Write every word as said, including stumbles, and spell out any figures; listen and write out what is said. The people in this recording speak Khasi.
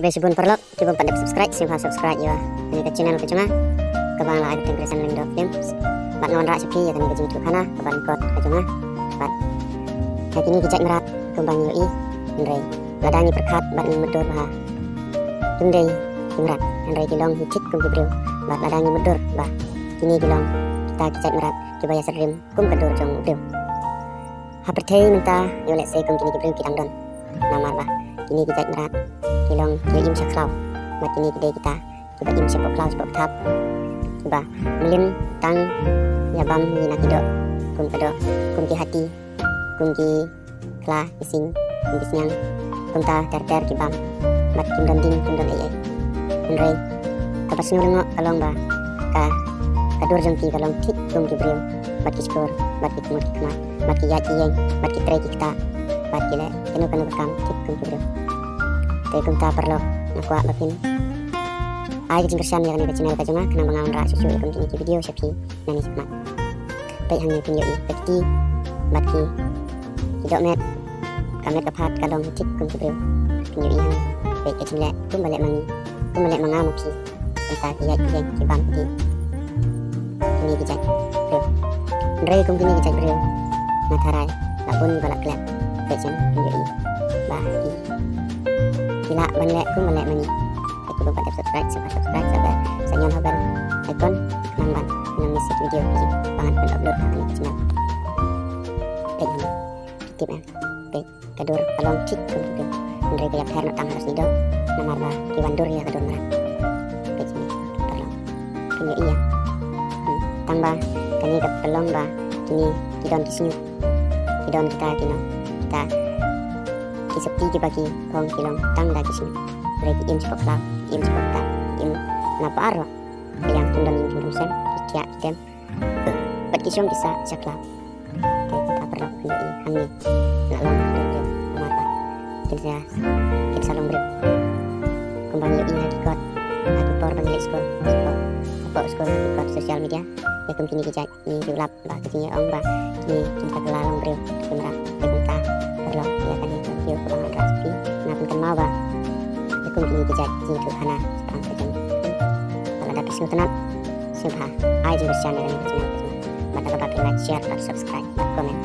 Khublei shibun paralok kiba ym pat dep subscribe, sngewbha subscribe ïa kane ka channel ka jong nga kaba nga la ai kyrteng Grayson Lyngdoh Films. Bad nga wanrah sha phi ïa kane ka jingïathuhkhana kaba nyngkong ka jong nga. Bad ha kine ki jait mrad kumba ngi ïohi, hynrei lada ngi pyrkhat bad ngi mutdur ba kim dei ki mrad, hynrei ki long hi thik kum ki briew. Bad lada ngi mutdur ba kine ki long kita ki jait mrad kiba ïasyriem kum ka dur jong u briew. Ha pyrthei mynta ïoh lehse kum kine ki briew ki dang don. Namar ba kine ki jait mrad ki long ki im sha khlaw. Bad kine ki dei kita kiba im shapoh khlaw shapoh thap, kiba mlien tang ïa bam ïa na ki doh, kum ka doh, kum ki hati, kum ki kla ki sing, kum ki sniang, kumta ter ter ki bam. Bad kim don ding kim don ei ei. Hynrei kaba sngewlyngngoh ka long ba ka, ka dur jong ki ka long thik kum ki briew. Bad ki skur, bad ki kmut ki khmat, bad ki ïaid ki ïeng, bad ki trei ki ktah, bad ki leh kano kano ka kam thik kum ki briew. Te kumta paralok, nga kwah ba phin ai ka jingkyrshan ïa kane ka channel ka jong nga khnang ba ngan wanrah shuh shuh ïa kum kine ki video sha phi nangne shakhmat. Peit hangne phin ïohi ka kti bad ki, ki dohmed, ka met ka phad ka long thik kum ki briew. Phin ïohi hangne, peit ka jingleh kumba leh ma ngi, kumba leh ma nga ma phi. Kumta ki ïaid ki ïeng ki bam ki, kine ki jait briew. Hynrei kum kine ki jait briew, nga tharai la bun ba la klet. Peit shen, phin ïohi ba ki, ki lah ban leh kumba leh ma ngi. Te kiba ym pat dep subscribe, sngewbha subscribe, sa bell, sa ñion ha u bell icon khnang ban ym miss ïa ki video ki ba ngan pynupload ha kane ka channel. Peit hangne, phi tip em? Peit, ka dur ka long thik kum ki briew. Hynrei ka ïapher noh tang ha u snieh doh namar ba ki wan dur ïa ka dur mrad. Peit hangne paralok, phin ïohi ïa. Hmm. Tang ba kane ka pynlong ba kine ki don ki snieh, ki don kita ki, no, kita ki sopti kiba ki phong ki long tang da ki snieh. Hynrei ki im shapoh khlaw, ki im shapoh thap, ki im na baroh. Ki ïeng, kim don ïing kim don sem, ki thiah ki tem, bad ki shong ki sah sha khlaw. Te kumta paralok, phin ïohi hangne la long briew, namar ba kin sa, kin sa long briew. Kumba ngi ïohi ha ki kot, ha ki por ba ngi leit skul, hapoh, hapoh skul, ha ki kot social media, ïa kum kine ki jait ngi ju lap ba ka jingïaong ba kine kim pat la long briew ki mrad. Te kumta paralok, ïa kane ka video kaba nga wanrah sha phi, nga pynkynmaw ba ïa kum kine ki jait jingïathuhkhana shaphang ka jong phi, lada phi sngewtynnat, sngewbha ai jingkyrshan ïa kane ka channel ka jong nga. Bad da kaba phi like, share bad subscribe bad comment.